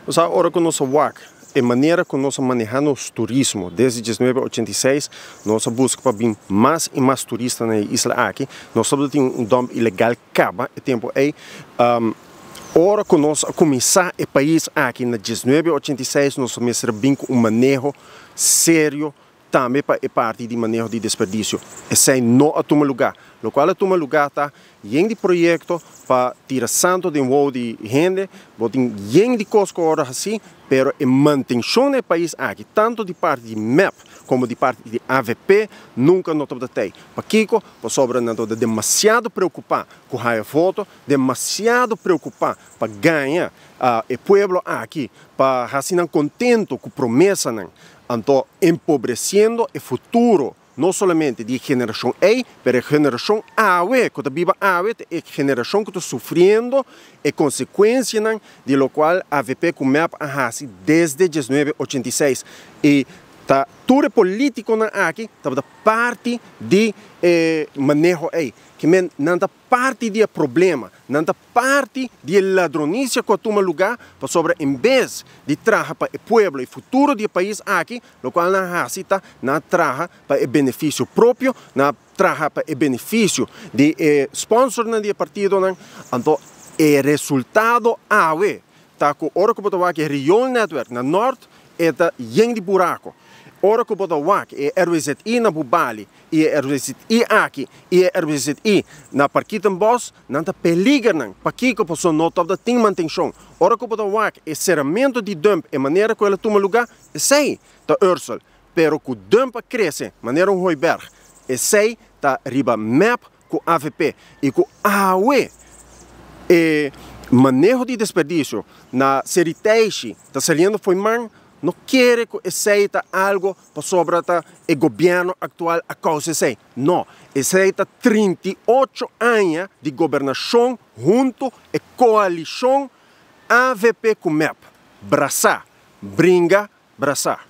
Sa ora ku nos wak e manera ku nos maneha nos turismo desde 1986, nos buska pa bin mas i mas turista na isla aki. Nos tin un dump ilegal kaba e tempu ei. Ora ku nos kuminsá e pais aki na 1986, nos mester bin ku un maneho serio tambe pa e parti di maneho di desperdisio. Esei no a tuma lugá. Loke a tuma lugá ta yen di proyekto pa tira santu den wowo di hende, bo tin yen di kos asina, pero e mantenshon di pais aki, tantu di parti di MEP komo di parti di AVP, nunka no tabata. Pakiko, pasobra nan tabata demasiado preokupá ku e voto, demasiado preokupá pa gaña e pueblo aki, pa asina kontentu ku promesanan, anto empobresiendo e futuro no solamente di generashon ei, ma generashon awe, ku ta biba awe, e generashon ku ta sufriendo e konsekuensianan di loke AVP ku MEP a hasi desde 1986. I ta tur polítikonan aki, ta parti di maneho ei, ke men nan ta parti di problema, nan ta parti di ladronisia ku a tuma lugá, pasobra en bes di traha pa e pueblo i futuro di e pais aki, loke nan a hasi ta nan a traha pa e benefisio propio, nan a traha pa e benefisio di sponsornan di partidonan, anto e resultado awe ta ku ora ku bo wak e riool netwerk na Noord e ta yen di buraku. Ora ku bo wak e RWZI na Bubali i e RWZI aki i e RWZI na Parkietenbos, nan ta peligernan. Pakiko? Paso no tabatin mantenshon. Ora ku bo wak e seramentu di dump e manera ku el a tuma lugá, esei ta Ursel. Pero ku dump a krese, manera un hooiberg, esei ta riba MEP ku AVP i ku awe e maneho di desperdisio na Ser'i Teishi ta saliendo fo'i man, no kere ku esei ta algu pasobra ta e gobièrnu aktual a kousa esei. No, esei ta 38 aña di gobernashon huntu e koalishon AVP ku MEP. Brasá, bringa, brasá.